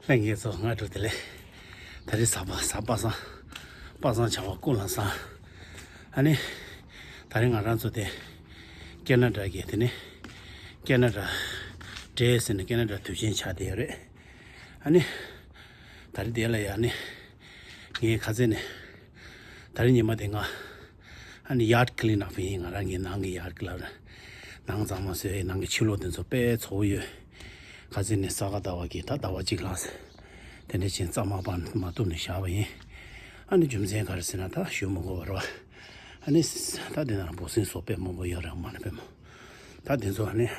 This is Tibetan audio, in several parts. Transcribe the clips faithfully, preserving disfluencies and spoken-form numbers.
ལྷན་རྒྱས་ཚོ་སྔ་དྲོ་བདེ་ལེགས། ད་རེས་གཟའ་པ་གཟའ་པ་སངས། པ་སངས་བྱ་བ་ཀུན་ལ་བཟང་། ཨ་ནི། ད་རེས་ང་རང་ཚོ་དེ། ཀེ་ན་ཌ་གི་དེ་ནི། ཀེ་ན་ཌ། ཌེ་ཟེར་ནས་ཀེ་ན་ཌ་དུས་ཆེན་ཆགས་བསྡད་ཡོད་རེད། ཨ་ནི། ད་རེས་དེ་ལ་ཡ་ནི། ངའི་ཁ་ཚན་ནས། ད་རེས་ཉི་མ་དེ་ང་། ཨ་ནི་ཡར་ཌི་ཀི་ལིན་ཨབ་ཡིན། ང་རང་གི་ནང་གི་ཡར་ཌི་ཀི་ལིན་ཨབ། ནང་གཙང་མ་བཟོས། ནང་གི་ཕྱི་ལོགས་དེ་ཚོ་དཔེ་བཙོག་པོ་ཡོད། ཁ་ཚན་ནས་ས་ག་ཟླ་བ་གི་ད་ཟླ་བ་གཅིག་ལྷག་ཙམ། དེ་འདྲ་ཕྱིན་གཙང་མ་སྤང་མ་བཏུབ་ནས་བཞག་པ་ཡིན། ཨ་ནི་རྒྱུ་མཚན་ག་རེ་ཟེར་ན་ད་ཞུ་མི་དགོས་པ་རེད་བ། ཨ་ནི། ད་དེ་ན་འབུ་སྲིན་སོགས་དཔེ་མང་པོ་ཡོད་རེད་མ་ནི་དཔེ་མོ། ད་དེ་ཚོ་ཨ་ནི།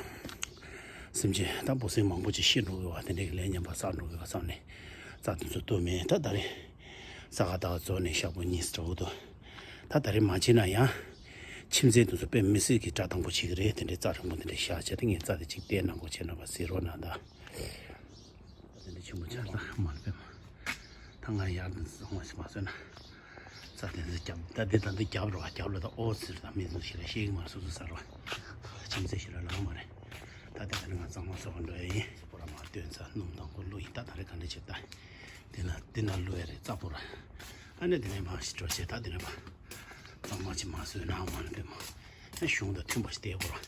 སེམས་ཅན་ད་འབུ་སྲིན་མང་པོ་ཅིག་ཤི་འགྲོ་གི་བ་དེ་འདྲའི་ལས་ངན་པ་བསགས་འགྲོ་གི་བ་བསམ་ནས། རྩྭ་དེ་ཚོ་གཏུབ་མེད་ད་ད་རེས། ས་ག་ཟླ་བ་རྫོགས་ནས་ཞག་པོ་གཉིས་འགྲོ་གི་འདུག་ད་ད་རེས་མ་བྱས་ན་ཡང་། ཁྱིམ་མཚེས་དེ་ཚོ་དཔེ་མི་སྲིད་ཀྱི་དགྲ་དང་པོ་བྱེད་ཀྱི་རེད། དེ་འདྲའི་རྩྭ་རིང་པོ་དེ་འདྲ་བཞག་བྱས་ཏེ་ངས་རྩྭ་དེ་གཅིག་བལྟས་གནང་དགོས་བྱས་ན་བ་ཟེར་རོགས་གནང་ད། ད་དེ་འདྲ་ཆེན་པོ་ཆགས་ད་མ་ལ་དཔེ་མ། ད་ང་ཡར་འདི་བཟང་བ་ཞིག་མ་བཟོས་ན། རྩྭ་དེ་ཚོ་རྒྱབ་ད་དེ་ད་འདི་རྒྱབ་རོགས་རྒྱབ་ལ་ད་ཨོ་ཟེར་ད་མི་ཚོ་ཞེ་ལ་ཤེས་ཀྱི་མ་རེད། སོ་སོ་ཟ་རོགས། ཁྱིམ་མཚེས་ཞེ་ལ་ལངས་མ་རེད། ད་ལྟ་ད་ནི་ང་གཙང་མ་བཟོ་ག་འགྲོ་ཡ་ཡིན། པོ་ར་མ་སྟོན་ཚ་སྣུམ་དང་པོ་བླུགས་ཡིན། ད་ད་རེས་ག་འདྲ་བྱེད་ད། དེ་ན་དེ་ན་བླུགས་ཡ་རེད་རྩྭ་པོ་ར། ཨ་ནི་དེ་ནས་མ་ཞིག་འགྲོ་བྱས་ད་དེ་ནས་མ། གཙང་མ་ཅིག་མ་བཟོས་ན་མ་ནི་དེ་མ། ཨ་གཞུང་དང་མཐུན་པ་ཞིག་བལྟས་པོ་ར།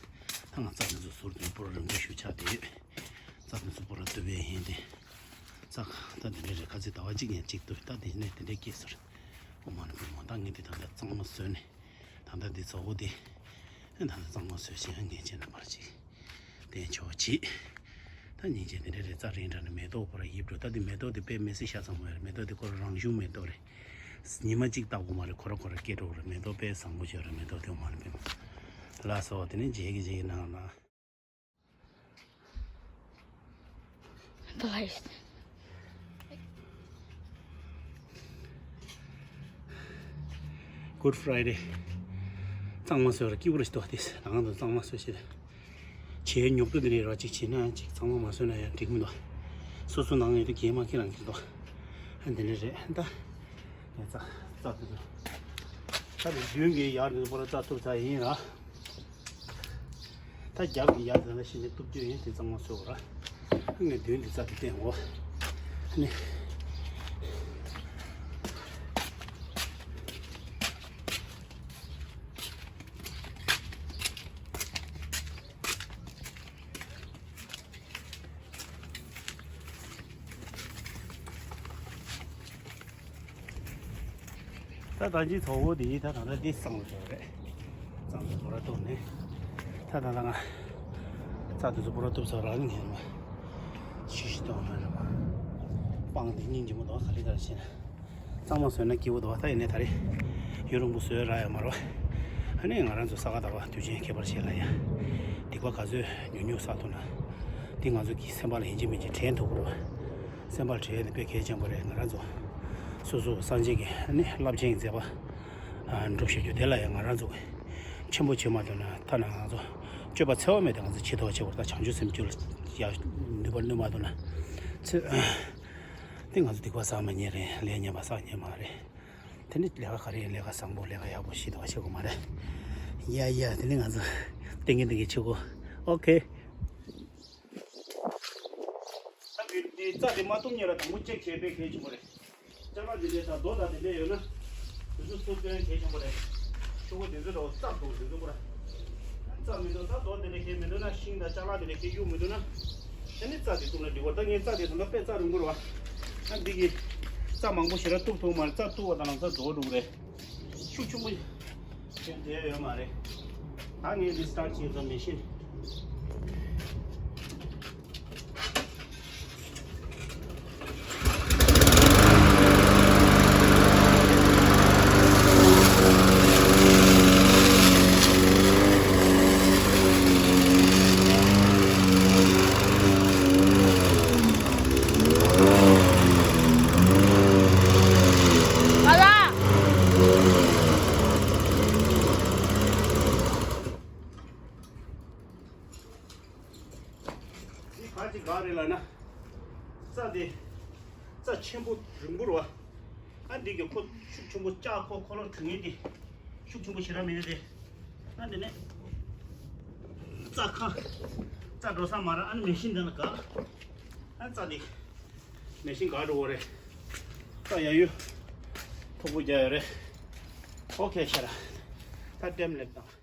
ད་ང་རྩྭ་དེ་ཚོ་ཟུར་དུ་པོ་ར་རིང་པོ་ཞིག་ཆགས་བསྡད་ཡོད། རྩྭ་དེ་ཚོ་པོ་ར་གཏུབ་པའི་ཡིན་ཏེ། རྩྭ་ད་དེ་འདྲ་རེད། ཁ་ཚིག་ཟླ་བ་གཅིག་ཡན་གཅིག་གཏུབ་ད་དེ་ནས་དེ་འདྲའི་སྐྱེས་ཟེར། ཨོ་མ་ནི་དེ་མ། ད་ངས་དེ་ད་ལྟ་གཙང་མ་བཟོས་ནས། ད་ལྟ་འདི་གཙོ་བོ་དེ། ད་ལྟ་གཙང་མ་བཟོས་ཤིང་ངས་བྱས་ན་མར་ཅིག་དེ་ཆོག་ཅིག་ད་ཉིན་བྱེད་དེ་འདྲ་རེད། རྩྭ་རིང་དྲགས་ནས་མེ་ཏོག་ཁོ་ར་ཡིབ་འགྲོ། ད་འདི་མེ་ཏོག་དེ་དཔེ་མི་སྲིད་ཤ་ཚ་མོ་རེད། མེ་ཏོག་དེ་ཁོ་ར་རང་བྱུང་མེ་ཏོག་རེད། ཉི་མ་གཅིག་བཏབ་དགོས་མ་རེད། ཁོ་ར་ཁོ་ར་སྐྱེ་འགྲོ་གི་རེད། མེ་ཏོག་དཔེ་བཟང་པོ་ཅིག་རེད། མེ་ཏོག་དེ་མ་རེད་དཔེ་མ། ལགས་སོ། དེ་ནས་རྗེས་ཀྱི་རྗེས་ཀྱི་ནང་ན། Good Friday། གཙང་མ་བཟོས་ར་སྐྱིད་པོ་རེ་ཞིག་འདུག་དེ་ནང་དུ་གཙང་མ་བཟོས་ཤིག་བྱས་ཉོབ་ཏོ་འདི་རེད་ར། གཅིག་བྱས་ན་གཅིག་གཙང་མ་མ་བཟོས་ན་ཡང་འགྲིག་མི་འདུག་སོ་སོ་ནང་ཡོད་དུས་གད་མ་ཁྱེད་རང་གིས་འདུག་ཨ་འདི་འདྲ་རེད་ད། ངས་རྩྭ་རྩྭ་དེ་ཚོ། ད་རེས་མདུན་གྱི་ཡར་འདི་ཚོ་པོ་ར་རྩྭ་གཏུབ་ཚར་ཡིན་ར། ད་རྒྱབ་ཀྱི་ཡར་དེ་ལ་ཤིན་ཏུ་གཏུབ་རྒྱུ་ཡིན། དེ་གཙང་མ་བཟོ་དགོས་ར། ངས་མདུན་དེ་རྩྭ་དེ་བསྟན་འོ། ནི། ད་ད་ཅི་ཚོགས་པོ་འདི་ད་ད་ལྟ་འདི་གཙང་མ་བཟོ་རེད། གཙང་མ་པོ་ར་གཏུབ་ནས། ད་ད་ལྟ་ང་རྩྭ་དེ་ཚོ་པོ་ར་གཏུབ་ཚར་ར། ངས་མ་ཤི་ཤི་གཏོང་ན་རེད་མ། སྤང་དེ་སྙིང་རྗེ་མོ་འདུག་ག་ལེ་ག་ལེ་བྱས་ན། གཙང་མ་བཟོས་ན་སྐྱིད་པོ་འདུག་ད་ཡིན་ནའི་ད་རེས་ཡུན་རིང་པོ་བཟོས་རག་ཡ་མ་རེད། ཨ་ནི་ང་རང་ཚོ་ས་ག་ཟླ་བ་དུས་ཆེན་ཁྱད་པར་ཅན་ལ་ཡ། སྡིག་པ་ག་ཚོད་ཉུང་ཉུང་བསགས་ཐུབ་ན། འདི་ང་ཚོ་གི་སེམས་པ་ལ་ཡིན་གཅིག་མིན་གཅིག་དྲན་ཐུབ་པ་རེད། སེམས་པར་དྲན་ནི་དཔེ་གལ་ཆེན་པོ་རེད། ང་རང་ཚོ་སོ་སོ་སངས་རྒྱས་ཀྱི་ཨ་ནི་རླབས་ཆེན་གྱི་མཛད་པ་སྒྲུབ་བྱེད་རྒྱུ་དེ་ལ་ཡང་ང་རང་ཚོ་ཆེན་པོ་བྱེད་མ་ཐུབ་ན། ཐ་ན་ང་ཚོ་སྤྱོད་པ་འཚེ་བ་མེད་དེ་ང་ཚོ་ཇི་ལྟ་བ་བྱེད་དགོས། ད་བྱང་ཆུབ་སེམས་རྒྱུད་ལ་ཡ་ནུས་པ་སྣོན་མ་ཐུབ་ན། ཚེ་དེ་ང་ཚོ་སྡིག་པ་བསགས་མ་ཉན་རེད། ལས་ངན་པ་བསགས་ཉན་མ་རེད། དེ་ནི་ལས་ཀ་ག་རེ་ཡིན། ལས་ཀ་བཟང་པོ་ལས་ཀ་ཡག་པོ་ཞིག་འདུག་བྱེད་དགོས་མ་རེད། ཡ་ཡ་དེ་ནི་ང་ཚོ་ཏན་གི་ཏན་གི་བྱེད་དགོས། ཨོ་ཁེ། ད་འདི་འདི་རྩྭ་འདི་མ་གཏུབ་ཉེ་ར་དང་པོ་ཅེག་བྱས་པའི་གལ་ཆེན་པོ་རེད། ཅ་ལག་འདི་འདྲས་དང་རྡོ་དང་འདི་འདྲས་ཡོད་ན། དེ་ཚོ་སུ་སྟོན་གལ་ཆེན་པོ་རེད། ཆུ་བོ་འདི་ཚོ་རོ་རྩྭ་འདུག་འདི་ཚོ་པོ་ར། རྩྭ་མི་འདུག་ད་རྡོ་འདི་འདྲས་ཁྱེར་མི་འདུག་ན། ཤིང་དང་ཅ་ལག་འདི་འདྲས་ཁྱེར་རྒྱུག་མི་འདུག་ན། ཨ་ནི་རྩྭ་འདི་གཏུབ་ན་འགྲིག་གོ། ད་ངས་རྩྭ་འདི་ད་ལྟ་དཔེ་རྩྭ་རིང་པོ་རེད་བ། ཨ་འདི་གི་རྩྭ་མང་པོ་ཞེ་དྲག་གཏུབ་ཐུབ་མ་རེད། རྩྭ་གཏུབ་པ་དང་ལམ་སང་རྫོགས་འགྲོ་གི་རེད། ཤུགས་ཆུང་པོ་ཞིག་དེ་ཡོད་མ་རེད། ད་ངས་འདི་སི་ཊར་ཊི་བྱེད་ཙམ་མེ་ཤིན། འདི་ག་ཅིག་ག་རེད་ལབ་ན། རྩྭ་དེ། རྩྭ་ཆེན་པོ་རིང་པོ་རེད་བ། ཨ་འདི་གི་ཁོ་ཤུགས་ཆེན་པོ་ལྕགས་ཁོ་ཁོ་ལོ་དྲུད་ངེས་དེ། ཤུགས་ཆེན་པོ་ཞེ་དྲག་མེད་དེ། ཨ་འདི་ནས། རྩྭ་ཁ། རྩྭ་འགྲོ་ས་མ་རག་ཨ་ནི་མེ་ཤིན་འདི་ལ་ག་ཨ་རྩྭ་འདི། ནས་ཤིང་ག་འགྲོ་བ་རེད། ད་ཡ་ཡུ། ཐུག་པོ་རྒྱག་ཡོད་རེད། ཨོ་ཁེ་ཤ་ར། ད་ལྟེམ་ལེབ་དང་།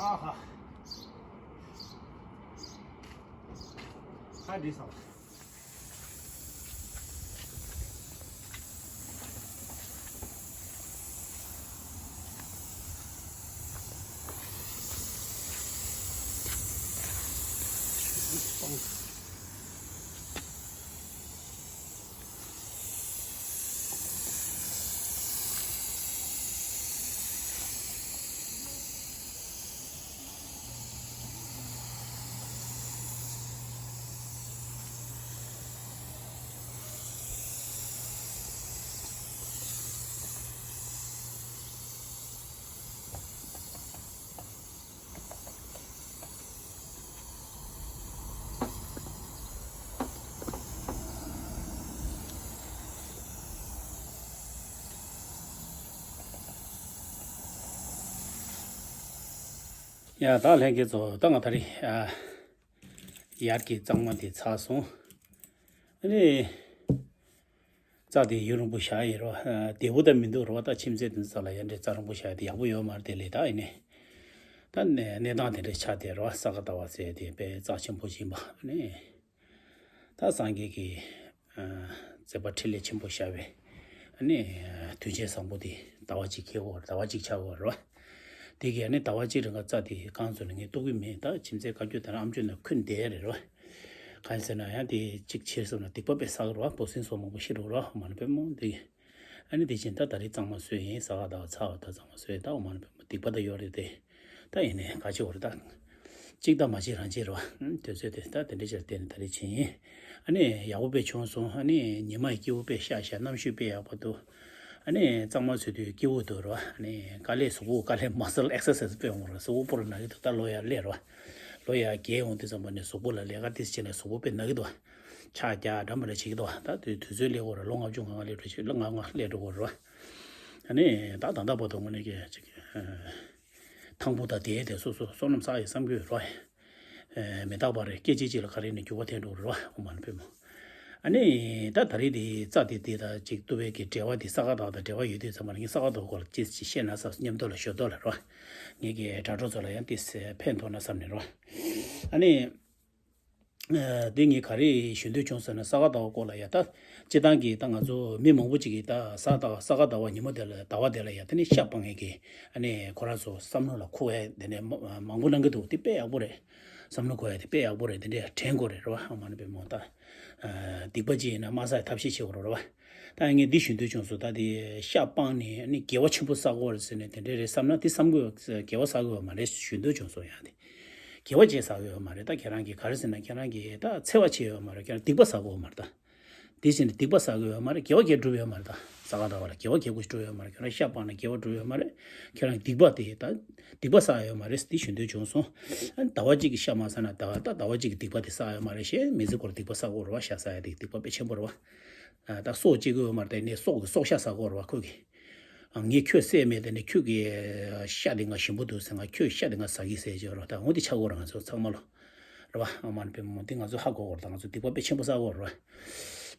ཨ་ཧ། ཁ་འདྲི་སོང་། ཡ་ད་ལྷན་རྒྱས་ཚོ། ད་ང་ད་རེས་ཨ་ཡར་གྱི་གཙང་མ་དེ་ཚར་སོང་། ཨ་ནི། རྩྭ་དེ་ཡུན་རིང་པོ་བཞག་ཡིན་རོ། བདེ་པོ་ད་མི་འདུག་རོ། ད་ཁྱིམ་མཚེས་དེ་ཚོ་ལ་ཡ་འདྲའི་རྩྭ་རིང་པོ་བཞག་ཡ་དེ་ཡག་པོ་ཡོད་མ་རེད། དེ་ལས་ད་ཡིན་ནི། ད་གནས་གནས་སྟངས་དེ་འདྲ་ཆགས་བསྡད་རོ། ས་ག་ཟླ་བ་ཟེར་དེ་དཔེ་རྩ་ཆེན་པོ་ཞིག་ཡིན་པ་ནི། ད་སངས་རྒྱས་ཀྱི་མཛད་པ་འཕྲིན་ལས་ཆེན་པོ་ཤར་བའི་ནི་དུས་ཆེན་བཟང་པོ་དེ་ཟླ་བ་གཅིག་འཁེལ་བ་རེད། ཟླ་བ་གཅིག་ཆགས་པ་རེད་བ། དེ་གི་ནི་ཟླ་བ་གཅིག་རིང་ག་རྩྭ་དེ་གང་བཟོ་ནས་ངས་གཏུག་གི་མེད། ད་ཁྱིམ་མཚེས་བཀའ་བཀྱོན་དང་ཨམ་ཅོག་ནང་འཁོད་བསྡད་རེད་བ། གང་ཡིན་ཟེར་ན་ཡང་དེ་གཅིག་ཕྱིར་སོང་ན་སྡིག་པ་དཔེ་བསགས་རེད་བ། འབུ་སྲིན་སོགས་མང་པོ་ཤི་འགྲོ་རེད་བ། མ་ནི་དཔེ་མོ་དེ་གི། ཨ་ནི་དེ་བཞིན་ད་ད་རེས་གཙང་མ་བཟོས་ཡིན། ས་ག་ཟླ་བ་ཚར་བ་ད་གཙང་མ་བཟོས་ཡིན། ད་འོ་མ་ནི་སྡིག་པ་ད་ཡོད་རེད་དེ། ད་ཡིན་ནའི་ག་བྱེད་འོ་རེད་ད། གཅིག་ད་མ་བྱེད་རང་བྱེད་རེད་བ། དུས་ཚོད་དེ་ད་དེ་འདྲའི་ཆར་བརྟེན་ནས་ད་རེས་བྱེད་ཡིན། ཨ་ནི་ཡག་པོ་དཔེ་བྱུང་སོང་། ཨ་ནི་ཉི་མ་ཡི་སྐྱིད་པོ་དཔེ་ཤར་ཤར། གནམ་གཤིས་དཔེ་ཡག་པོ་འདུག་ཨ་ནི་གཙང་མ་བཟོས་དུས་སྐྱིད་པོ་འདུག་རེད་བ། ཨ་ནི་དཀའ་ལས་གཟུགས་པོ་དཀའ་ལས་མ་སལ་ཨེག་སར་སའི་སི་དཔེ་འོང་རེད། གཟུགས་པོ་སྤུ་རུ་ན་གི་འདུག་ད་ལོ་ཡར་སླེབས་རེད་བ། ལོ་ཡར་རྒས་ཡོང་དུས་ཙམ་པ་ནས་གཟུགས་པོ་ལ་ལས་ཀ་ཏིས་བྱས་ནས་གཟུགས་པོ་དཔེ་ན་གི་འདུག་ཆག་རྒྱག་འདྲ་མི་འདྲ་བྱེད་ཀྱི་འདུག་ད་དུས་དུས་ཚོད་སླེབས་ཀྱི་ཡོད་རེད། ལོ་ལྔ་བཅུ་ང་ལྔ་སླེབས་འགྲོ་ཆོད། ལོ་ལྔ་ལྔ་སླེབས་འགྲོ་གི་ཡོད་རེད་བ། ཨ་ནི་ད་ད་ལྟ་བར་དུ་དངོས་གནས་ཀྱི་ཅིག་ཐང་བུ་དང་དེའི་དེ་སོ་སོ་བསོད་ནམས་བསགས་ཡོད་བསམ་གྱི་ཡོད་རེད་བ། མི་རྟག་པ་རེད། སྐད་ཅིག་གཅིག་ལ་ག་རེ་ནས་འགྱུར་བ་ཐེབས་འགྲོ་གི་རེད་བ། ཨོ་མ་ནི་པད་མོ། ཨ་ནི་ད་ད་རེས་དེ་རྩྭ་དེ་དེ་དང་ཅིག་ཏུ་བའི་གི་འབྲེལ་བ་དེ་ས་ག་ཟླ་བ་དང་འབྲེལ་བ་ཡོད་དུས་ཙམ་པ་ལ་ངས་ས་ག་ཟླ་བ་སྐོར་ལ་ཅིག་ཅིག་བཤད་ན་ས་མཉམ་དུ་ལ་ཞོར་དུ་ལ་རེད་བ། ངས་ཀྱི་དྲ་གྲོགས་ཚོ་ལ་ཡང་དེ་ཕན་ཐོགས་ན་བསམ་ནས་རེད་བ། ཨ་ནི། ཨ། འདི་ངས་ག་རེ་ཞུ་འདོད་བྱུང་ཟེར་ན། ས་ག་ཟླ་བ་སྐོར་ལ་ཡ་ད། སྤྱི་བཏང་གི་ད་ང་ཚོ་མི་མང་པོ་ཅིག་གིས་ད་ས་ཟླ་ས་ག་ཟླ་བ་ཉིན་མོ་དེ་ལ་ཟླ་བ་དེ་ལ་ཡ་ད་ནི་ཤ་སྤང་མཁན་གྱི་ཨ་ནི་ཁོ་རང་ཚོ་བསམ་བློ་ལ་འཁོར་བ་དེ་འདྲ་མ་མང་པོ་གནང་གི་འདུག་དེ་དཔེ་ཡག་པོ་རེད། བསམ་བློ་འཁོར་ཡ་དེ་དཔེ་ཡག་པོ་རེད། དེ་འདྲ་དྲན་དགོས་རེད། རེད་བ། ཨ་མ་ནི་པད་མོ་ད། ཨ། སྡིག་པ་ཅིག་ཡིན་ན་མ་བསགས་ཐབས་ཤེས་བྱེད་དགོས་རེད། རེད་བ། ད་ངས་འདི་ཞུ་འདོད་བྱུང་སོང་། ད་དེ་ཤ་སྤངས་ནས་ཨ་ནི་དགེ་བ་ཆེན་པོ་བསགས་དགོས་རེད་ཟེར་ནས་དེ་འདྲ་རེད་བསམ་ན་དེ་བསམ་དགོས། དགེ་བ་བསགས་དགོས་པ་མ་རེད་ཞུ་འདོད་བྱུང་སོང་། ཡང་དེ། དགེ་བ་ཅིག་བསགས་ཡོད་མ་རེད། ད་ཁྱེད་རང་གིས་ག་རེ་ཟེར་ན་ཁྱེད་རང་གིས་ད་འཚེ་བ་བྱས་ཡོད་མ་རེད། ཁྱེད་རང་སྡིག་པ་བསགས་ཡོད་མ་རེད་ད། དེ་བཞིན་སྡིག་པ་བསགས་ཡོད་མ་རེད། དགེ་བ་གས་སྒྲུབ་ཡོད་མ་རེད་ད། ས་ག་ཟླ་བ་ལ་དགེ་བ་གས་སྒྲུབ་ཡོད་མ་རེད། ཁྱེད་རང་ཤ་སྤངས་ན་དགེ་བ་སྒྲུབ་ཡོད་མ་རེད། ཁྱེད་རང་སྡིག་པ་དེ་ད་སྡིག་པ་བསགས་ཡོད་མ་རེད། དེ་ཞུ་འདོད་བྱུང་སོང་། ཨ་ནི་ཟླ་བ་གཅིག་གི་ཤ་མ་ཟ་ན་ད་ད་ཟླ་བ་གཅིག་གི་སྡིག་པ་དེ་བསགས་ཡོད་མ་རེད། ཞེས་མི་ཚེ་སྐོར་སྡིག་པ་བསགས་དགོས་རེད་བ། ཤ་ཟ་ཡ་དེ་སྡིག་པ་དཔེ་ཆེན་པོ་རེད་བ། ཨ་ད་སྲོག་གཅོད་ཀྱི་ཡོད་མ་རེད། དེ་ནས་སྲོག་གི་སྲོག་ཤ་ཟ་དགོས་རེད་བ་ཁོ་གིས། ཨ་ངས་ཁྱོད་བསད་མེད། དེ་ནས་ཁྱོད་ཀྱི་ཤ་དེ་ང་ཞིམ་པོ་འདུག་ཟེར། ང་ཁྱོད་ཤ་དེ་ང་ཟ་གི་ཟེར་བྱས་རོ། ད་འོ་དེ་ཆགས་དགོས་རེད་ང་ཚོ་ཚང་མ་ལོ། རེད་བ། ཨ་མ་ནི་པད་མོ་འདི་ང་ཚོ་ཧ་གོ་དགོས་རེད། ད་ང་ཚོ་སྡིག་པ་དཔེ་ཆེན་པོ་བསགས་དགོས་རེད་བ།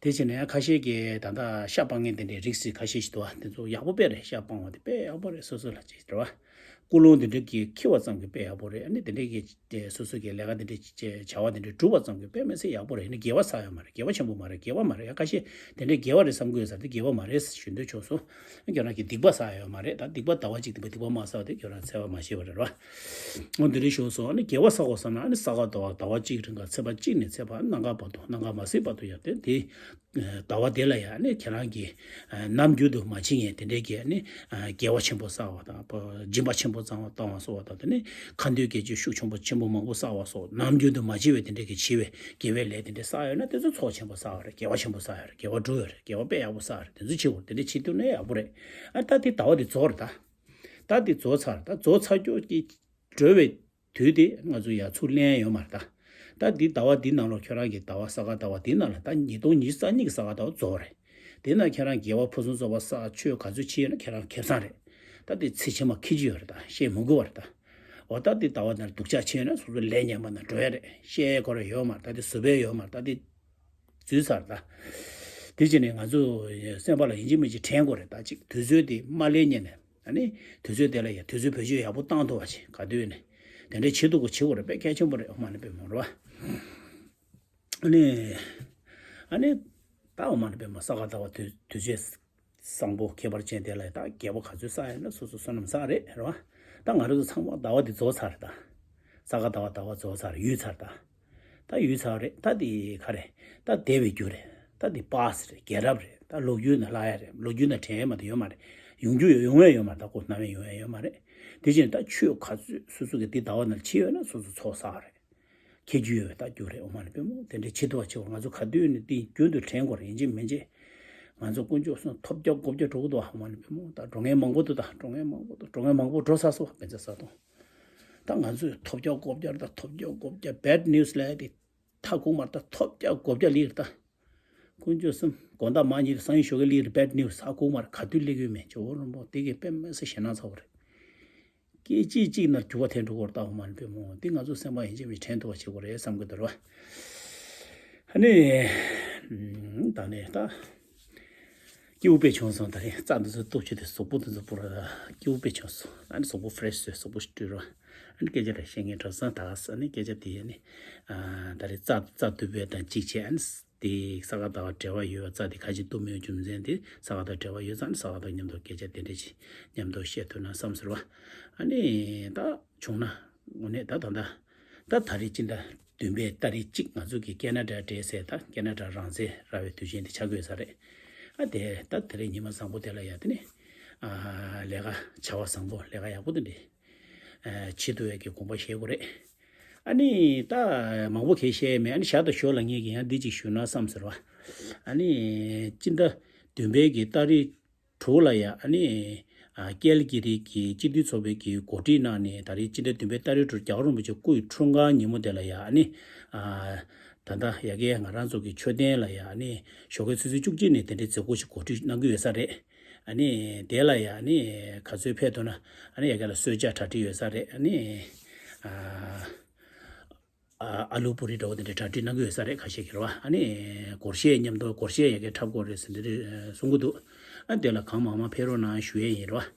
དེ་བྱས་ནས་ཡང་ཁ་ཤས་ཀྱིས་ད་ལྟ་ཤ་སྤང་མཁན་དེ་འདྲའི་རིགས་ཤིག་ཁ་ཤས་ཤིག་འདུག་བ། དེ་ཚོ་ཡག་པོ་དཔེ་རེད། ཤ་སྤང་བ་དེ་དཔེ་ཡག་པོ་རེད། སོ་སོ་ལ་ཅིག་རེད་བ། ཀུན་སློང་དེ་འདྲ་གི་འཁྱེར་བ་ཙམ་གྱིས་དཔེ་ཡག་པོ་རེད། ཨ་ནི་དེ་འདྲ་གི་དེ་སོ་སོ་གི་ལས་ཀ་དེ་འདྲ་བྱ་བ་དེ་འདྲ་སྒྲུབ་པ་ཙམ་གྱིས་དཔེ་མི་སྲིད་ཡག་པོ་རེད། ནི་དགེ་བ་བསགས་ཡོད་མ་རེད། དགེ་བ་ཆེན་པོ་མ་རེད། དགེ་བ་མ་རེད། ཡ་ཁ་ཤས་དེ་འདྲའི་དགེ་བ་རེད་བསམ་གྱི་ཡོད་ས་དེ་དགེ་བ་མ་རེད་ཞུ་འདོད་བྱུང་སོང་། ཁྱོད་རང་གིས་སྡིག་པ་བསགས་ཡོད་མ་རེད། ད་སྡིག་པ་ཟླ་བ་གཅིག་སྡིག་པ་སྡིག་པ་མ་བསགས་དེ་ཁྱོད་རང་འཚེ་བ་མ་བྱས་པ་རེད་བ། འོ་འདི་འདྲ་བྱུང་སོང་། ཨ་ནི་དགེ་བ་བསགས་དགོས་བསམ་ན་ཨ་ནི་ས་ག་ཟླ་བ་ཟླ་བ་གཅིག་རིང་ག་ཚེས་པ་གཅིག་ནས་ཚེས་པ་གནམ་གང་བར་དུ་གནམ་གང་མ་སྲིད་བར་དུ་ཡ་དེ་དེ། ཟླ་བ་དེ་ལ་ཡང་ནི་ཁྱེད་རང་གིས་ནམ་རྒྱུན་དུ་མ་བྱེད་མཁན་དེ་འདྲའི་གི་ནི་དགེ་བ་ཆེན་པོ་བསགས་པ་དང་སྦྱིན་པ་ཆེན་པོ་ གཙང་བ་བཏང་བ་སོགས་པ་དང་། དེ་ནས་ཁ་འདོན་དགེ་སྦྱོར་ཤུགས་ཆེན་པོ་ཆེན་པོ་མང་པོ་བསགས་པ་སོགས། ནམ་རྒྱུན་དུ་མ་བྱས་པའི་དེ་འདྲ་གི་བྱས་པའི་དགེ་བའི་ལས་དེ་འདྲ་བསགས་ཡོད་ན། དེ་ཚོ་ཚོགས་ཆེན་པོ་བསགས་པ་རེད། དགེ་བ་ཆེན་པོ་བསགས་ཡོད་རེད། དགེ་བ་སྒྲུབ་ཡོད་རེད། དགེ་བ་དཔེ་ཡག་པོ་བསགས་ཡོད་རེད། དེ་ཚོ་བྱེད་དགོས་རེད། དེ་འདྲ་བྱེད་ཐུབ་ན་ཡག་པོ་རེད། ཨ་ད་དེ་ཟླ་བ་དེ་རྫོགས་རེད་ད། ད་དེ་རྫོགས་ཚར། ད་རྫོགས་ཚར་རྒྱུ་གི་འགྲོ་བའི་དུས་དེ་ང་ཚོ་ཡར་ཚུར་ལེན་ཡོད་མ་རེད་ད། ད་འདི་ཟླ་བ་འདི་ནང་ལོགས་ཁྱོད་རང་གི་ཟླ་བ་ས་ག་ཟླ་བ་འདི་ནང་ལ་ད་ཉིས་སྟོང་ཉི་ཤུ་རྩ་གཉིས་ཀྱི་ས་ག་ཟླ་བ་རྫོགས་རེད། དེ་ན་ཁྱེད་རང་དགེ་བ་ཕུན་སུམ་ཚོགས་པ་བསགས། ཆོས་ག་ཚོད་བྱས་ཡོད་ན་ཁྱེད་རང་ཁེ་བཟང་རེད། ད་དེ་ཚེ་ཕྱི་མ་འཁྱེར་གྱི་ཡོད་རེད། ད་བཤད་མི་དགོས་པ་རེད་ད། འོ་ད་དེ་ཟླ་བ་ནང་སྡུག་ཅག་བྱས་ཡོད་ན་སོ་སོ་ལས་ངན་པ་ནང་འགྲོ་ཡ་རེད། བཤད་དགོས་རེད་ཡོད་མ་རེད། ད་དེ་བཟོད་པ་ཡོད་མ་རེད། ད་དེ་འཛུལ་ཚར་ད། དེ་བྱས་ནས་ང་ཚོ་སེམས་པ་ལ་ཡིན་གཅིག་མིན་གཅིག་དྲན་དགོས་རེད། ད་ཅིག་དུས་ཚོད་དེ་མ་ལེན་ཉན་ནས། ཨ་ནི་དུས་ཚོད་དེ་ལ་ཡ་དུས་ཚོད་བེད་སྤྱོད་ཡག་པོ་བཏང་ཐུབ་པ་ཞིག་ག་དུས་ནས་དེ་འདྲའི་བྱེད་ཐུབ་དགོས། བྱེད་དགོས་རེད། དཔེ་གལ་ཆེན་པོ་རེད། ཨོཾ་མ་ཎི་པདྨེ་ཧཱུྃ་རེད་བ། ཨ་ནི་ཨ་ནི་ད་ཨོཾ་མ་ཎི་པདྨེ་ཧཱུྃ་ས་ག་ཟླ་བ་དུས་དུས་ཚོད་བཟང་པོ་ཁྱད་པར་ཅན་དེ་ལ་ད་དགེ་བ་ག་ཚོད་བསགས་ཡོད་ན་སོ་སོ་བསོད་ནམས་བསགས་རེད། རེད་བ། ད་ང་རང་ཚོ་ཚང་མ་ཟླ་བ་འདི་རྫོགས་ཚར་རེད་ད། ས་ག་ཟླ་བ་ཟླ་བ་རྫོགས་ཚར། ཡུལ་ཚར་ད། ད་ཡུལ་ཚར་རེད། ད་འདི་ག་རེད། ད་འདས་པའི་རྒྱུ་རེད། ད་འདི་པཱསི་རེད། རྒྱལ་རབས་རེད། ད་ལོ་རྒྱུས་ནང་ལྷག་ཡ་རེད། ལོ་རྒྱུས་ནང་དྲན་ཡ་མ་གཏོགས་ཡོད་མ་རེད། ཡོང་རྒྱུ་ཡོད། ཡོང་ཡ་ཡོད་མ་རེད། ད་ཁོ་རྣམ་པས་ཡོང་ཡ་ཡོད་མ་རེད། དེ་བཞིན་ད་ཆོས་ག་ཚོད་སོ་སོ་གི་འདི་ཟླ་བ་ནང་བྱས་ཡོད་ན་སོ་སོ་ཚོགས་བསགས་རེད། ཁྱེད་རྒྱུ་ཡོད་ད་རྒྱུ་རེད། ཨོཾ་མ་ཎི་པདྨེ་ཧཱུྃ། དེ་འདྲའི་བྱེད་ཐུབ་པ་བྱེད་དགོས། ང་ཚོ་ག་དུས་ནས་འདི་རྒྱུན་དུ་དྲན་དགོས་རེད། ཡིན་གཅིག་མིན་གཅིག་ང་ཚོ་དཀོན་མཆོག་གསུམ་ཐོབ་རྒྱག་སྒོ་བརྒྱབ་འགྲོ་གི་འདུག་ཨོཾ་མ་ཎི་པདྨེ་ཧཱུྃ། ད་འགྲོ་མཁན་མང་པོ་འདུག་ད་འགྲོ་མཁན་མང་པོ་འདུག་འགྲོ་མཁན་མང་པོ་འགྲོ་ཚར་སོང་བ། བན་ཚ་ས་དང་། ད་ང་ཚོས་ཐོབ་རྒྱག་སྒོ་བརྒྱབ་རེད། ད་ཐོབ་རྒྱག་སྒོ་བརྒྱབ། བེཌ་ནིའུ་སི་ལབ་ཡ་དེ་མཐའ་ཁུག་མ་རེད། ད་ཐོབ་རྒྱག་སྒོ་བརྒྱབ་ལི་རེད་ད། དཀོན་མཆོག་གསུམ་དགོང་དག་མ་ཉིད་སང་ཉིན་ཞོགས་ཀས་ལི་རེད། བེཌ་ནིའུ་སི་མཐའ་ཁུག་མ་རེད། ག་དུས་སླེབས་ཀྱི་ཡོད་མེད། ཇོ་བོ་རིན་པོ་དེ་གས་དཔེ་མི་སྲིད་ཞེད་སྣང་ཚ་བོ་རེད། སྐད་ཅིག་གཅིག་ན་འགྱུར་བ་ཐེབས་འགྲོ་གི་རེད་ད། ཨོཾ་མ་ཎི་པདྨེ་ཧཱུྃ། འདི་ང་ཚོ་སེམས་པ་ཡིན་གཅིག་མིན་གཅིག་དྲན་ཐུབ་པ་བྱེད་དགོས་རེད་བསམ་གི་འདུག་ར་བ། ཨ་ནི། ད་ནི་ད། སྐྱིད་པོ་དཔེ་བྱུང་སོང་། ད་རེས་རྩྭ་འདི་ཚོ་གཏུབ་བྱས་ཏེ་གཟུགས་པོ་འདི་ཚོ་པུ་ར་སྐྱིད་པོ་དཔེ་བྱུང་སོང་། ཨ་ནི་གཟུགས་པོ་ཕི་རེ་ཤི་བཟོས། གཟུགས་པོ་ཞིག་བཀྲུས་རོགས། ཨ་ནི་སྐད་ཆ་རེ་བཤད་མཁན་གྲྭ་ཚང་ད་ས་ནི་སྐད་ཆ་དེ་ཡ་ནི། ཨ་ད་རེས་རྩྭ་རྩྭ་གཏུབ་པའི་དང་གཅིག་བྱས། ཨ་ནི་དེ་ས་ག་ཟླ་བ་འབྲེལ་བ་ཡོད་པ། རྩྭ་དེ་ཁ་ཅིག་གཏུབ་མེད་རྒྱུ་མཚན་དེ་ས་ག་ཟླ་འབྲེལ་བ་ཡོད་ཙང་ནི་ས་ག་ཟླ་མཉམ་དུ་སྐད་ཆ་དེ་འདྲ་ཅིག་མཉམ་དུ་བཤད་ཐུབ་ན་བསམ་ཟེར་བ། ཨ་ནི་ད་བྱུང་ན་དངོས་གནས་ད་ད་ད། ད་ད་རེས་སྤྱི་ཟླ་བདུན་པའི་ཏ་རིག་གཅིག་ང་ཚོ་གི་ཀེ་ན་ཌ་འབྲེལ་སའི་ད་ཀེ་ན་ཌ་རང་བཙན་ར་བའི་དུས་ཆེན་དེ་ཆགས་ཀྱི་ཡོད་ས་རེད། ཨ་དེ་ད་དེ་རིང་ཉི་མ་བཟང་པོ་དེ་ལ་ཡ་དེ་ནི། ཨ་ལས་ཀ་བྱ་བ་བཟང་པོ་ལས་ཀ་ཡག་པོ་དེ་འདྲ། ཨ་བྱེད་ཐུབ་ཡས་ཀྱི་དགོངས་པ་བཞེས་དགོས་རེད། ཨ་ནི་ད་མང་པོ་གས་བཤད་མེད། ཨ་ནི་ཞར་དུ་ཞོར་ལ་ངས་ཀྱི་ཡང་འདི་གཅིག་ཞུ་ན་བསམ་ཟེར་བ། ཨ་ནི་སྤྱི་ཟླ་བདུན་པའི་གི་ཏ་རིག་དྲུག་ལ་ཡ་ཨ་ནི། ཨ་ཀལ་གི་རི་གི་སྤྱི་འཐུས་ཚོགས་པའི་གི་གོ་སྒྲིག་གནང་ནས་ད་རེས་སྤྱི་ཟླ་བདུན་པའི་ཏ་རིག་དྲུག་རྒྱལ་བ་རིན་པོ་ཆེ་སྐུའི་འཁྲུངས་སྐར་ཉིན་མོ་དེ་ལ་ཡ་ཨ་ནི། ཨ་ད་ལྟ་ཡ་གི་ང་རང་ཚོ་གི་མཆོད་རྟེན་ལ་ཡ་ཨ་ནི་ཞོགས་ཀའི་ཆུ་ཚོད་བཅུ་གཅིག་ནས་དེ་འདྲའི་མཛད་སྒོ་ཞིག་གོ་སྒྲིག་གནང་གི་ཡོད་ས་རེད། ཨ་ནི་དེ་ལ་ཡ་ཨ་ནི་ག་ཚོད་ཕེབས་ཐུབ་ན་ཨ་ནི་ཡ་གི་ལ་གསོལ་ཇ་གྲ་སྒྲིག་ཡོད་ས་རེད། ཨ་ནི། ཨ། ཨ་ཨ་ལུ་པུ་རི་འདྲ་བོ་དེ་འདྲའི་གྲ་སྒྲིག་གནང་གི་ཡོད་ས་རེད། ཁ་ཤས་ཀྱིས་རེད་བ། ཨ་ནི་སྒོར་གཞས་མཉམ་དུ་སྒོར་གཞས་ཡ་གི་འཁྲབ་དགོས་རེད་ཟེར་འདི་འདྲ་གསུང་གི་འདུག་ཨ་དེ་ལ་གང་མང་མང་ཕེབས་རོགས་གནང་ཞུ་ཡས་ཡིན་རེད་བ།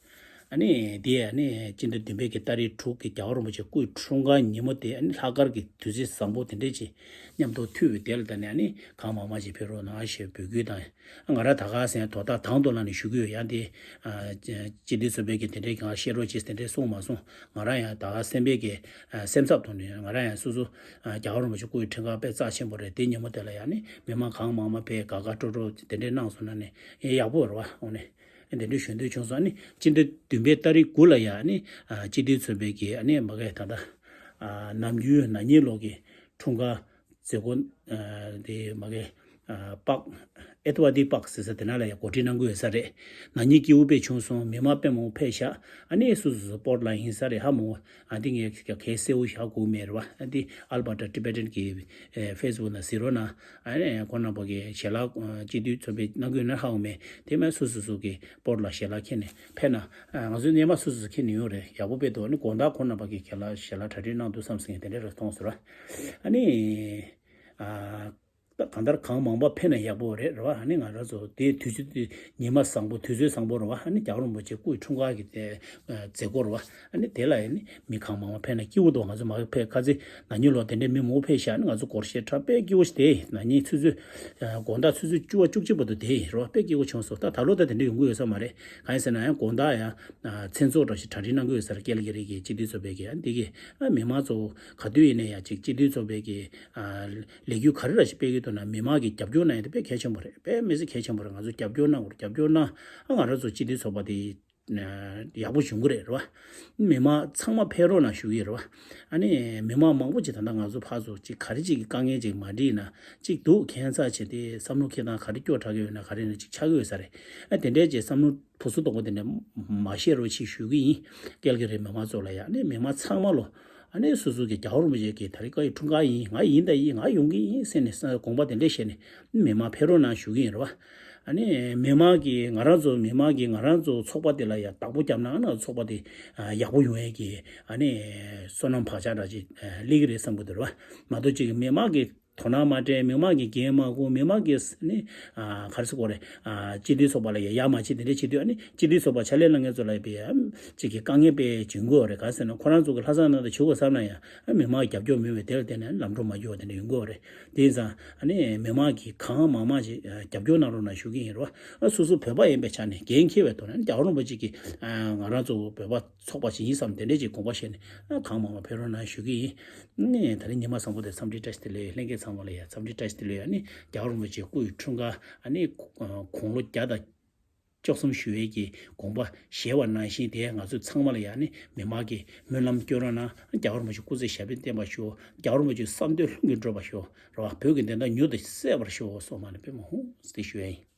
ཨ་ནི་དེ་ཨ་ནི་སྤྱི་ཟླ་བདུན་པའི་གི་ཏ་རིག་དྲུག་གི་རྒྱལ་བ་རིན་པོ་ཆེ་སྐུའི་འཁྲུངས་སྐར་ཉིན་མོ་དེ་ཨ་ནི་ལྷག་དཀར་གྱི་དུས་ཚོད་བཟང་པོ་དེ་འདྲས་ཅིག་མཉམ་དུ་མཐུད་པའི་དེ་ལ་ད་ནི་ཨ་ནི་གང་མང་མང་ཅིག་ཕེབས་རོགས་གནང་ཞེས་འབོད་སྐུལ་དང་། ང་རང་ད་ག་སེ་དོ་བདག་དང་དུ་བླངས་ནས་ཞུ་གི་ཡོད། ཡང་དེ། ཨ་སྤྱི་འཐུས་ཚོགས་པའི་གི་དེ་འདྲའི་གང་བཤད་རོགས་བྱེད་དེ་འདྲའི་གསུངས་མ་སོང་། ང་རང་ཡང་ད་ག་སེམས་པའི་གི་ཨ་སེམས་འཚབ་ཐོག་ནས་ང་རང་ཡང་སོ་སོ་ཨ་རྒྱལ་བ་རིན་པོ་ཆེ་སྐུའི་འཁྲུངས་སྐར་དཔེ་རྩ་ཆེན་པོ་རེད། དེ་ཉིན་མོ་དེ་ལ་ཡང་ནི་མི་མང་གང་མང་མང་ཕེབས་དགའ་དགའ་སྤྲོ་སྤྲོ་དེ་འདྲའི་གནང་སོང་ན་ནི་ཨེ་ཡག་པོ་རེད་བ། འོ་ནི་དེ་འདྲའི་ཞུ་འདོད་བྱུང་སོང་། ཨ་ནི་སྤྱི་ཟླ་བདུན་པའི་ཏ་རིག་དགུ་ལ་ཡང་ནི་ཨ་སྤྱི་འཐུས་ཚོགས་པའི་གི་ཨ་ནི་མ་གི་ད་ལྟ་ཨ་ནམ་རྒྱུན་ན་ནིང་ལོ་གི་འཁྲུངས་སྐར་མཛད་སྒོ་ཨ་དེ་མ་གི་ཨ་པག་ཨེ་ཏི་བ་དི་པག་ཟེར་ས་དེ་ན་ལ་ཡང་གོ་སྒྲིག་གནང་གི་ཡོད་ས་རེད། ན་ནིང་སྐྱིད་པོ་དཔེ་བྱུང་སོང་། མི་མང་དཔེ་མང་པོ་ཕེབས་ཤག་ཨ་ནི་སོ་སོ་སོ་པོ་ཊི་ལ་ཡིན་ས་རེད། ཧ་མོ་ཨ་འདི་ངས་གལ་གསལ་པོ་ཞུ་དགོས་མེད་རེད་བ། ཨ་འདི་ཨལ་བྷར་ཊ་ཊི་བེ་ཊན་གི་ཨེ་ཕེ་སི་བུག་ན་གཟིགས་རོགས་གནང་། ཨ་ནི་ཁོང་རྣམ་པ་གི་ཞལ་ལག་ཨ་སྤྱི་འཐུས་ཚོགས་པའི་གནང་གི་ཡོད་ན་ཧ་གོ་མེད། དེ་མིན་སོ་སོ་སོ་གི་པོ་ཊི་ལ་ཞལ་ལག་འཁྱེར་ནས་ཕེབས་ན། ཨ་ང་ཚོའི་སྣེ་མ་སོ་སོ་སོ་འཁྱེར་ནས་ཡོང་རེད། ཡག་པོ་དཔེ་འདུག་ཨ་ནི་དགོང་དག་ཁོང་རྣམ་པ་གི་ཞལ་ལག་ཞལ་ལག་གྲ་སྒྲིག་གནང་འདུག་བསམ་སོང་། དེ་འདྲ་རེ་མཐོང་སོང་ར། ཨ་ནི། ཨ། ད་གང་ལྟར་གང་མང་པོ་ཕེབས་ན་ཡག་པོ་རེད་རེད་བ། ཨ་ནི་ང་རང་ཚོ་དེའི་དུས་ཚོད་དེ་ཉི་མ་བཟང་པོ་དུས་ཚོད་བཟང་པོ་རེད་བ། ཨ་ནི་རྒྱལ་བ་རིན་པོ་ཆེ་སྐུའི་འཁྲུངས་སྐར་གྱི་དེ་མཛད་སྒོ་རེད་བ། ཨ་ནི་དེ་ལ་ཨ་ནི་མི་གང་མང་མང་ཕེབས་ན་སྐྱིད་པོ་འདུག་ང་ཚོ་མ་ཕེབས་ཁ་ཚེ་ན་ནིང་ལོ་དེ་འདྲའི་མི་མང་པོ་ཕེབས་ཤག་ཨ་ནི་ང་ཚོ་སྒོར་གཞས་འཁྲབ་དཔེ་སྐྱིད་པོ་ཞིག་དེ་ན་ནིང་ཆུ་ཚོད་དགོང་དག་ཆུ་ཚོད་བཅུ་པ་བཅུ་གཅིག་བར་དུ་དེ་རེད་བ། དཔེ་སྐྱིད་པོ་བྱུང་སོང་། ད་ད་ལོ་ད་དེ་འདྲ་ཡོང་གི་ཡོད་ས་མ་རེད། གང་ཡིན་ཟེར་ན་ཡང་དགོང་དག་ཡང་མཚན་ཚོགས་འདྲ་ཞིག་གྲ་སྒྲིག་གནང་གི་ཡོད་ས་རེད། ཀལ་གྷི་རི་གི་སྤྱི་འཐུས་ཚོགས་པའི་གི་ཨ་འདི་གི་ཨ་མི་མང་ཚོ་ག་དུས་ཡིན་ན་ཡང་ཅིག་སྤྱི་འཐུས་ཚོགས་པའི་གི་ཨ་ལས་འགུལ་ག་རེ་ར་ཞིག་སྤེལ་གྱི་འདུག་ན་མི་མང་གི་རྒྱབ་སྐྱོར་གནང་ཡ་དེ་དཔེ་གལ་ཆེན་པོ་རེད། དཔེ་མི་སྲིད་གལ་ཆེན་པོ་རེད། ང་ཚོ་རྒྱབ་སྐྱོར་གནང་དགོས་རེད། རྒྱབ་སྐྱོར་གནང་། ཨ་ང་རང་ཚོ་སྤྱི་འཐུས་ཚོགས་པ་དེ་ ཡག་པོ་བྱུང་གི་རེད། རེད་བ། མི་མང་ཚང་མ་ཕེབས་རོགས་གནང་ཞུ་གི་ཡིན། རེད་བ། ཨ་ནི་མི་མང་མང་པོ་ཅིག་ད་ལྟ་ང་ཚོ་ཕར་ཚུར་ཅིག་ག་རེ་ཅིག་གི་དཀའ་ངལ་ཅིག་མ་འགྲིག་ན་ཅིག་འདུག་ཁྱད་མཚར་བྱས་ཏེ་བསམ་བློ་འཁྱེར་སྟངས་ག་རེ་སྐྱོ་དྲགས་ཀྱི་ཡོད་ན་ག་རེ་ན་ཅིག་ཆགས་ཀྱི་ཡོད་ས་རེད། ཨ་དེ་འདྲའི་ཅིག་བསམ་བློ་ཕུ་སུ་དོག་པོ་དེ་འདྲ་མ་བཤད་རོགས་ཅིག་ཞུ་གི་ཡིན། སྐལ་གྱི་རེད། མི་མང་ཚོ་ལ་ཡ་ཨ་ནི་མི་མང་ཚང་མ་ལོ། ཨ་ནི་སོ་སོ་གི་རྒྱལ་བ་རིན་པོ་ཆེ་གི་ད་རེས་བཀའ་ཡི་འཁྲུངས་སྐར་ཡིན། ང་ཡིན་ད་ཡིན། ང་ཡོང་གི་ཡིན་ཟེར་ནས་ས་དགོངས་པ་དེ་འདྲས་བཞེས་ནས་མི་མང་ཕེབས་རོགས་གནང་ཞུ་གི་ཡིན། རེད་བ། ཨ་ནི་མི་མང་གིས་ང་རང་ཚོ་མི་མང་གིས་ང་རང་ཚོ་ཚོགས་པ་དེ་ལ་ཡ་བདག་པོ་བརྒྱབ་ན་ཨ་ནི་ཚོགས་པ་དེ་ཡག་པོ་ཡོང་ཡས་ཀྱི་ཨ་ནི་བསོད་ནམས་བག་ཆགས་འདྲ་ཅིག་སླེབས་ཀྱི་རེད་བསམ་གི་འདུག། རེད་བ། མ་གཏོགས་ཅིག་མི་མང་གིས་དོ་སྣང་མ་སྤྲད། མི་མང་གིས་འགན་མ་འཁུར། མི་མང་གིས་ནི་ག་རེ་ཟེར་དགོས་རེད། སྤྱི་འཐུས་ཚོགས་པ་ལ་ཡ་ཡ་མ་བྱེད། དེ་འདྲས་བྱེད་དུས་ཨ་ནི་སྤྱི་འཐུས་ཚོགས་པ་ཕྱག་ལས་གནང་མཁན་ཚོ་ལ་ཡ་ཅིག་གི་དཀའ་ངལ་དཔེ་བྱུང་གི་ཡོད་རེད། ག་ཟེར་ན་ཁོ་རང་ཚོ་གི་ལྷག་བསམ་ནང་དུ་བྱེད་དགོས་བསམ་ན་ཡང་མི་མང་རྒྱབ་སྐྱོར་མེད་པའི་དེ་ལ་བརྟེན་ནས་ལམ་འགྲོ་མ་འགྱུར་བ་དེ་འདྲ་ཡོང་གི་ཡོད་རེད། དེ་ཡིན་ཙང་ཨ་ནི་མི་མང་གིས་གང་མང་མང་ཅིག་རྒྱབ་སྐྱོར་གནང་རོགས་གནང་ཞུ་གི་ཡིན། རེད་བ། སོ་སོ་བོད་པ་ཡིན་པའི་ཆ་ནས་འགན་འཁྱེར་བའི་ཐོག་ནས་རྒྱལ་བ་རིན་པོ་ཆེ་གིས་ང་རང་ཚོ་བོད་པ་ཚོགས་པ་ཞིག་ཡིན་བསམ་དེ་འདྲས་ཅིག་དགོངས་པ་བཞེས་ནས་གང་མང་མང་ཕེབས་རོགས་གནང་ཞུ་གི་ཡིན། ནས་ད་རིང་ཉི་མ་བཟང་པོ་དེ་འཚམས་འདྲི་བཀྲ་ཤིས་བདེ་ལེགས། ལྷན་རྒྱས་ཚང་མ་ལ་ཡང་འཚམས་འདྲི་བཀྲ་ཤིས་བདེ་ལེགས། ཨ་ནི་རྒྱལ་བ་རིན་པོ་ཆེའི་སྐུ་ཡི་འཁྲུངས་སྐར་ཨ་ནི་དགུང་ལོ་བརྒྱ་དང་བཅུ་གསུམ་བཞུགས་ཡས་ཀྱི་དགོངས་པ་བཞེས་པ་ནང་བཞིན་དེ་ང་ཚོ་ཚང་མ་ལ་ཡང་ནི་མི་མང་གིས་སྨོན་ལམ་སྐྱོན་རོགས་གནང་། རྒྱལ་བ་རིན་པོ་ཆེ་སྐུ་ཚེ་ཞབས་པད་བརྟན་པར་ཤོག། རྒྱལ་བ་རིན་པོ་ཆེ་བསམ་དོན་ལྷུན་གྱིས་འགྲུབ་པར་ཤོག། རེད་བ། བོད་ཀྱི་བདེན་མཐའ་མྱུར་དུ་གསལ་བར་ཤོག་སོགས་མ་ནས་དཔེ་མ་ཧུང་སྟེ་ཞུ་ཡ་ཡིན།